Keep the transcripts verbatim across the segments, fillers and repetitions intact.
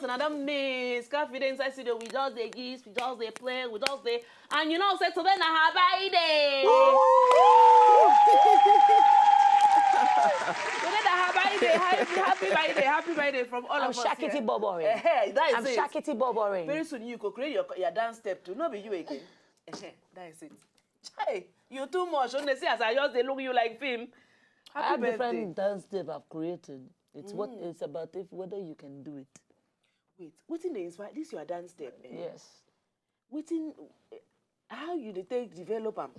And I don't miss. Coffee dey inside studio. We just dey gist, we just dey play, we just dey. And you know, say today na her birthday. Today na her birthday. Happy, happy birthday, happy birthday from all I'm of us. Shakiti Here. Boboring. Eh, that is I'm it. Shakiti Boboring. Very soon you go create your, your dance step too. No be you again. Eh, that is it. Hey, you too much. Honestly, as I just dey look you like film. I Happy have birthday. Different dance step I've created. It's what it's about if whether you can do it. Wait, wetin dey inspire this your dance step? Eh? Yes. Wetin, eh, how you dey take develop am?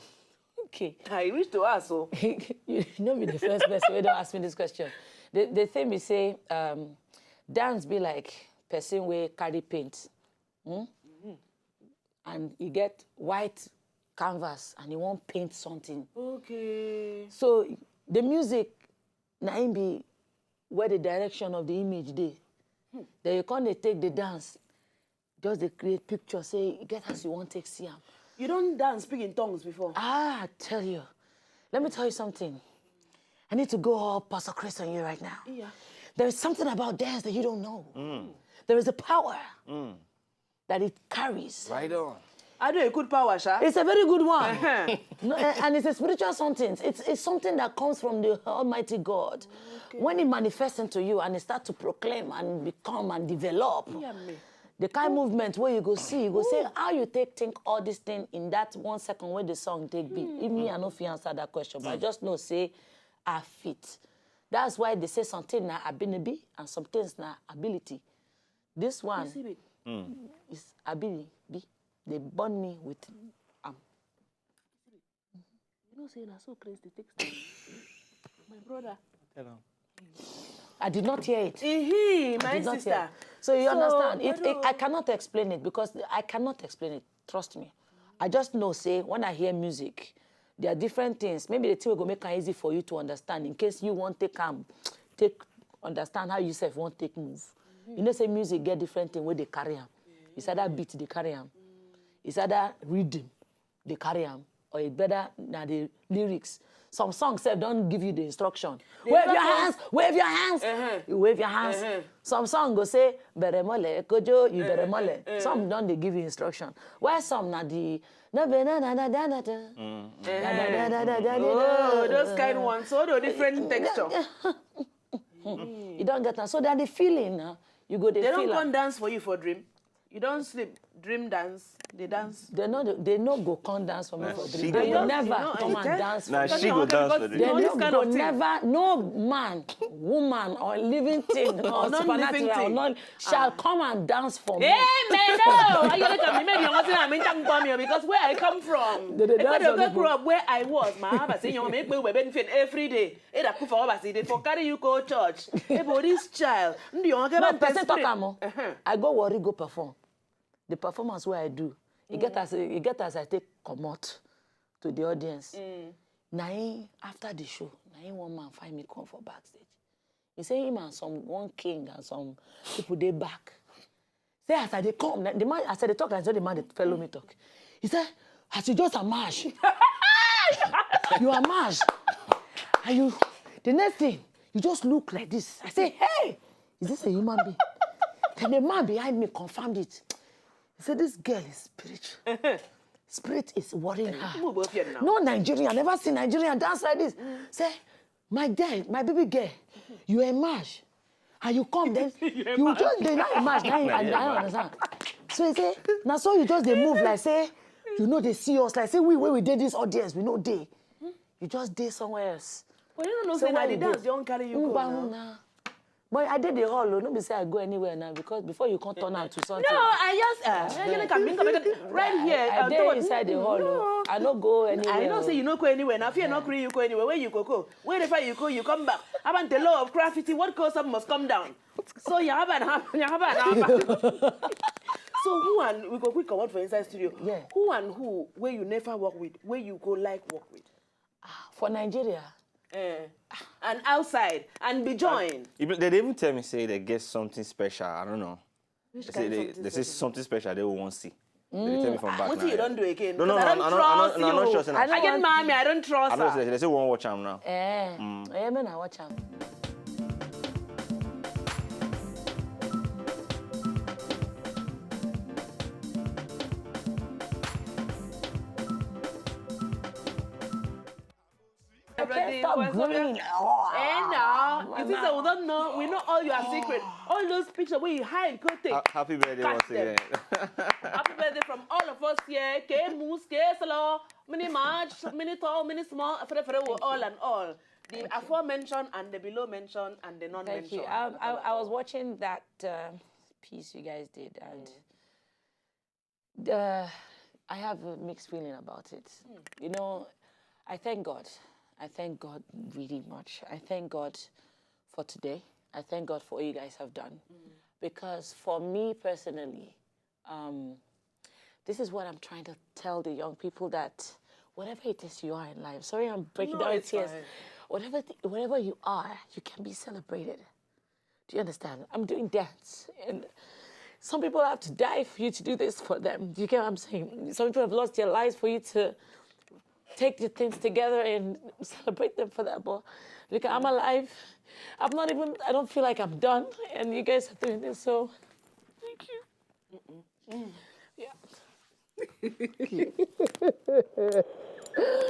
Okay. I reach to us o. You no be the first person wey don ask me this question. The the thing be say um, dance be like person wey carry paint, hmm? And you get white canvas and you wan paint something. Okay. So the music na im be where the direction of the image dey. Then you come dey take the dance, just dey create picture say e get as you wan take see am. You don dance speak in tongues before? Ah, I tell you. Let me tell you something. I need to go all Pastor Chris on you right now. Yeah. There is something about dance that you don't know. There is a power that it carries. Right on. I know a good power, sha. It's a very good one. No, a- and it's a spiritual something. It's, it's something that comes from the Almighty God. When it manifests into you and it starts to proclaim and become and develop, Yeah, me. the kind movement where you go see, you go say, how you take think all this thing in that one second when the song take beat. If me, I no fit answer that question, but I just know say I fit. That's why they say something na ability and some things na ability. This one See me. is ability. They born me with am. You know say na so Chris dey take stand. My brother. Tell him. I did not hear it. Ehe, I my did not sister. hear. So you So, understand? I It, it, don't I cannot explain it because I cannot explain it. Trust me. I just know say when I hear music, there are different things. Maybe the thing will go make it easy for you to understand in case you want take am, take understand how you self want take move. You know say music get different thing where they carry am. It's either beat they carry am. It's either rhythm they carry am, or it better na the lyrics. Some songs sef don give you the instruction. Wave your instruction. Hands, wave your hands. Uh-huh. You wave your hands. Uh-huh. Some song go say beremole kojo, you beremole. Some don dey give you instruction. Why some na the no be na na na da na da. Oh, those kind ones. So the different texture. You don get am. So that the feeling na you go dey They feel don't am. Come dance for you for dream. You don't sleep, dream dance, they dance. They no they no go come dance for me Na for she dream. go They will dance. Never No, come you and can't. dance for Na me. she go dance for the They No, no this kind go of thing. Never, no man, woman, or living thing, or non-living supernatural, or thing. non shall come and dance for me. Amen. No, I gotta come. Maybe you want to. I mean, thank God, because where I come from, They dey I dance gotta on go people. Grow up where I was. My husband say, "You make me benefit every day." Hey, that cook for us. They for carry you go church. Hey, but this child, you want to No, get person talk am o. Uh-huh. I go worry, go perform. The performance where I do, e get as e get as I take comot to the audience. Na him after the show, na him one man find me come for backstage. He say him and some one king and some people dey back. Say as I dey come, na- the man as I dey talk, I saw the man dey follow me talk. He say, as you just emerge, you emerge, and you the next thing you just look like this. I say, hey, is this a human being? Then the man behind me confirmed it. He said, this girl is spiritual. Spirit is worrying her. Move up here now. No Nigerian, never seen Nigerian dance like this. Say, my girl, my baby girl, you emerge. And you come then, you just they not emerge. Now I, I don't understand. So he say, now so you just they move like say, you know they see us like say we where we did this audience, we know they. You just dey somewhere else. But you don't know So say na what the you dance do? They don't carry you go Ngwa now. Now. But I did the hall, oh, no be say I go anywhere now because before you can't turn out to something. No, I just uh, I gonna come, come, right here. I, I um, dey so- inside the hall. No. Oh. I no go anywhere. I know Oh. say you no go anywhere. Now if you no carry you go anywhere, where you go go? Wherever you go, you come back. About the law of gravity, what goes up must come down. So you have an happen, you have an happen. So who and we go quick comot for inside studio. Yeah. Who and who where you never work with, where you go like work with? For Nigeria, Eh. And outside and be joined. If they dey even tell me say they get something special. I don't know. They say kind they, something they say special? Something special they won't see. They tell me from back. What Now, you yeah. Don't do again? No, no, 'Cause no, I I don't know, I know, trust I know, you. sure say I na- I get mommy, I don't trust I know her. say they say won't watch am now. eh, eh, men I watch am. I can't stop grinning. Oh, Eh now, you think that we don't know? We know all your secret. All those pictures where you hide, go take. Ha- Happy birthday Catch once them. Again. Happy birthday from all of us here. K Moose, K Solo, Mini March, Mini Tall, Mini Small, Fere Fere, all and all. The aforementioned and the below mentioned and the non-mentioned. Thank you. I, I, I was watching that uh, piece you guys did, and uh, I have a mixed feeling about it. You know, I thank God. I thank God really much. I thank God for today. I thank God for what you guys have done. Because for me personally, um, this is what I'm trying to tell the young people, that whatever it is you are in life, sorry, I'm breaking No, down in it's tears. Fine. Whatever, th- whatever you are, you can be celebrated. Do you understand? I'm doing dance, and some people have to die for you to do this for them. Do you get what I'm saying? Some people have lost their lives for you to take your things together and celebrate them for that. But look, I'm alive. I'm not even, I don't feel like I'm done, and you guys are doing this, so thank you. Yeah.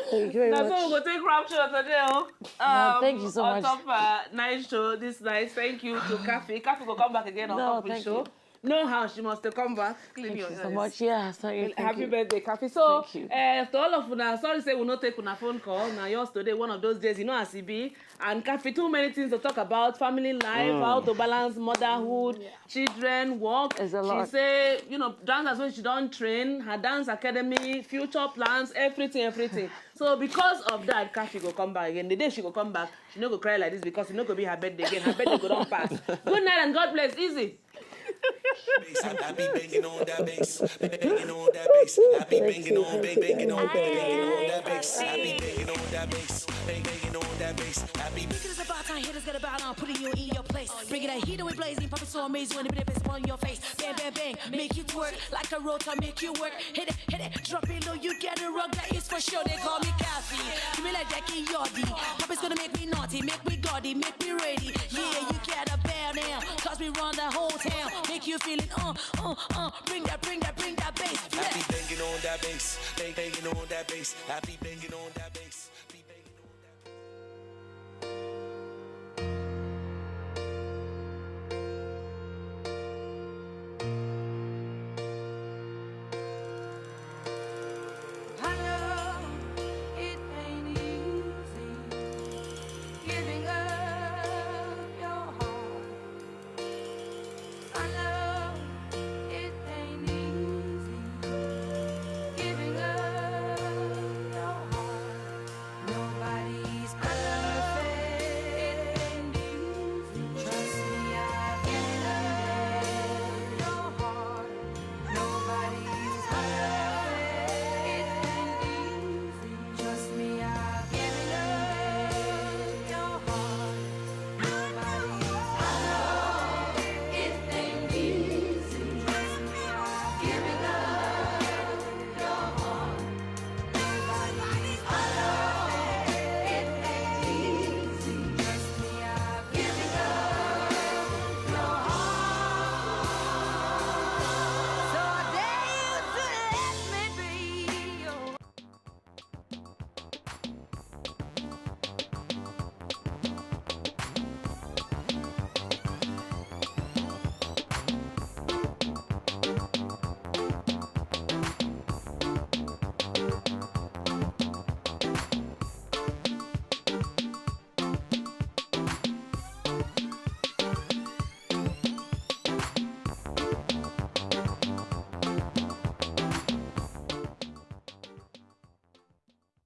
Thank you very Now, much. So we go take rapture today. Oh. No, thank you so on much. Top, uh, nice show this night. Thank you to Kathy. Kathy will come back again on No, top of the thank show. you. No how she must come back. Clean Thank your you so hands. Much. Yeah, sorry. Thank Happy you. Birthday, Kathy. So, Thank you. Uh, to all of una, sorry say we no take una phone call. Now yours today, one of those days, you know as e be. And Kathy, too many things to talk about: family life, how to balance motherhood, children, work. It's a She lot. Say, you know, dancers when she don't train, her dance academy, future plans, everything, everything. So because of that, Kathy go come back again. The day she go come back, she no go cry like this because it no go be her birthday again. Her birthday go don pass. Good night and God bless. Easy. Bass. I, I be banging on that bass, banging on that bass. I be banging on, bang, banging on, bang, banging on that bass. I be banging on that bass, bang, banging on that bass. I be Thinking it's about time, haters gotta bow down, putting you in your place. Bringing that heat, we blazing, popping so amazing when the best on your face. Bang, bang, bang, make you twerk like a rotor, make you work. Hit it, hit it, drop it low, you gotta rock, that is for sure. They call me Kathy, give me like Jackie Yardie. Pop is gonna make me naughty, make me gaudy, make me ready. Yeah, you gotta bow down, cause we run the whole town. Make you feel it, uh, uh, uh. Bring that, bring that, bring that bass. I be banging on that bass, bang, banging on that bass. I be banging on that bass.